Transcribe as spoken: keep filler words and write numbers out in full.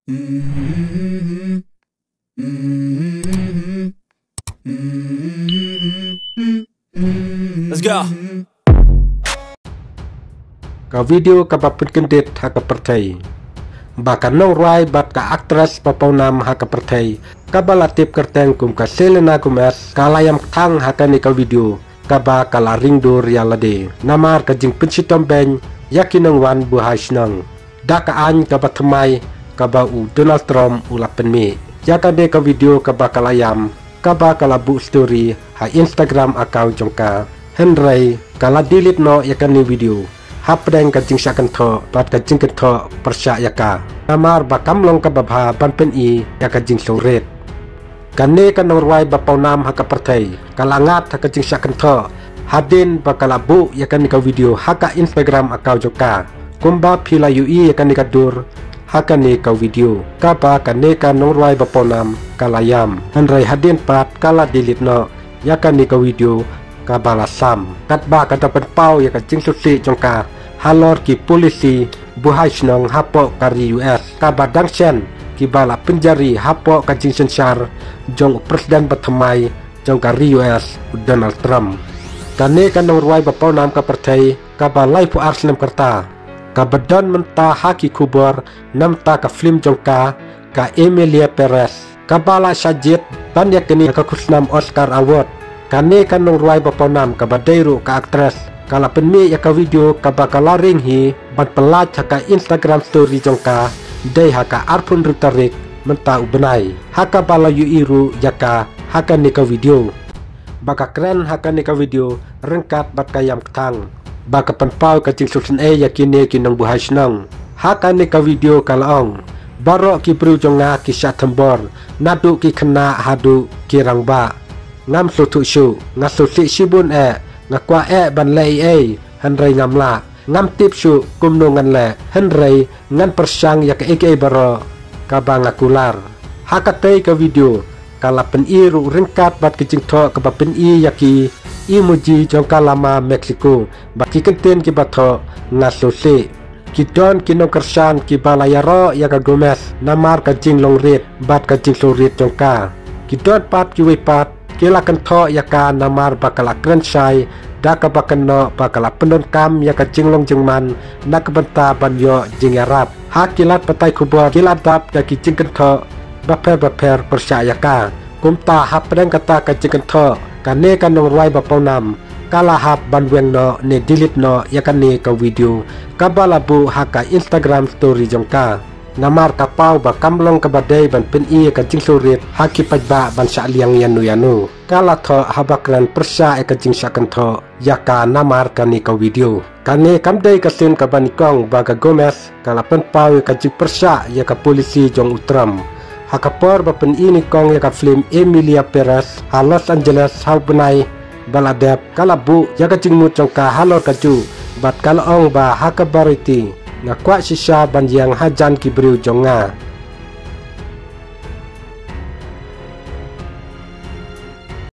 Let's go. Ka video kaba pynkyndit ha ka pyrthei ba ka nongrwai bad ka actress ba pawnam ha ka pyrthei kaba la tip kyrteng kum ka Selena Gomez ka la ïam kthang ha kane ka video kaba ka la ring dur ïa lade namar ka jingpynshitom beiñ ïa ki nongwan buhai shnong da ka aiñ kaba thymmai kaba u Donald Trump u la pynmih ïa kane ka video kaba ka la ïam kaba ka la buh story ha Instagram account jong ka. Hynrei ka la delete noh ïa kane video hapdeng ka jingshah kynthoh bad ka jingkynthoh pyrshah ïa ka namar ba kam long kaba bha ban pyni ïa ka jingshongrit. Kane ka nongrwai ba pawnam ha ka pyrthei ka la ngat ha ka jingshah kynthoh hadien ba ka la buh ïa kane ka video ha ka Instagram account jong ka. Kumba phi la ïohi ïa kane ka dur ha kane ka video kaba kane ka nongrwai ba pawnam ka la ïam. Hynrei hadien pat ka la delete noh ïa kane ka video kaba la sam katba ka da pynpaw ïa ka jingsngewsih jong ka halor ki polisi buhai shnong hapoh ka ri U S kaba dang shen kiba la pynjari hapoh ka jingsynshar jong u president ba thymmai jong ka ri U S u Donald Trump. Kane ka nongrwai ba pawnam ka pyrthei kaba laiphew ar snem ka rta kaba don mynta ha ki khubor namar ka film jong ka, ka Emilia Perez kaba la shah jied ban ïa kane ka khusnam Oscar Award. Kane ka nongrwai ba pawnam kaba dei ruh ka actress ka la pynmih ïa ka video kaba ka la ring hi ban pynlait ha ka Instagram story jong ka dei ha ka arphew hynriew tarik mynta u bnai ha kaba la ïohi ruh ïa ka ha kane ka video ba ka kren ha kane ka video ryngkat bad ka ïam kthang ba ka pynpaw ka jingsngewsih ïa kine ki nongbuhai shnong. Ha kane ka video ka la ong baroh ki briew jong nga ki shah thombor naduh ki khynnah haduh ki rangbah. Ngam sngewthuh shuh, nga sngewsih shibun eh, nga kwah eh ban leh ei ei hynrei ngam lah. Ngam tip shuh kumno ngan leh hynrei ngan pyrshang ïa kaei kaei baroh kaba nga kular. Ha katei ka video ka la pyni ruh ryngkat bad ka jingthoh kaba pyni ïa ki emoji jong ka lama Mexico bad ki kyntien kiba thoh nga sngewsih. Ki don ki nongkyrshan kiba la ïaroh ïa ka Gomez namar ka jinglong rit bad ka jingsngewrit jong ka. Ki don pat kiwei pat ki la kynthoh ïa ka namar ba ka la kren shai da kaba kynnoh ba ka la pyndonkam ïa ka jinglong jingman na ka bynta ban ïoh jingïarap. Ha ki lad pathai khubor ki la dap da ki jingkynthoh bapher bapher pyrshah ïa ka. Kumta hapdeng kata ka jingkynthoh kane ka nongrwai ba pawnam ka la hap ban weng noh ne delete noh ïa kane ka video kaba la buh ha ka Instagram story jong ka. Namar ka paw ba kam long kaba dei ban pyni ïa ka jingsngewrit ha ki paidbah ban shah liang ïano ïano. Ka la thoh haba kren pyrshah ïa ka jingshah kynthoh ïa ka namar kane ka video. Kane kam dei ka sien kaba nyngkong ba ka Gomez ka la pynpaw ïa ka jingpyrshah ïa ka polisi jong u Trump. Ha ka por ba pyni nyngkong ïa ka film Emilia Perez ha Los Angeles ha u bnai ba la dep ka la buh ïa ka jingmut jong ka halor kajuh bad ka la ong ba ha kaba riti nga kwah shisha ban ïeng hajan ki briew jong nga.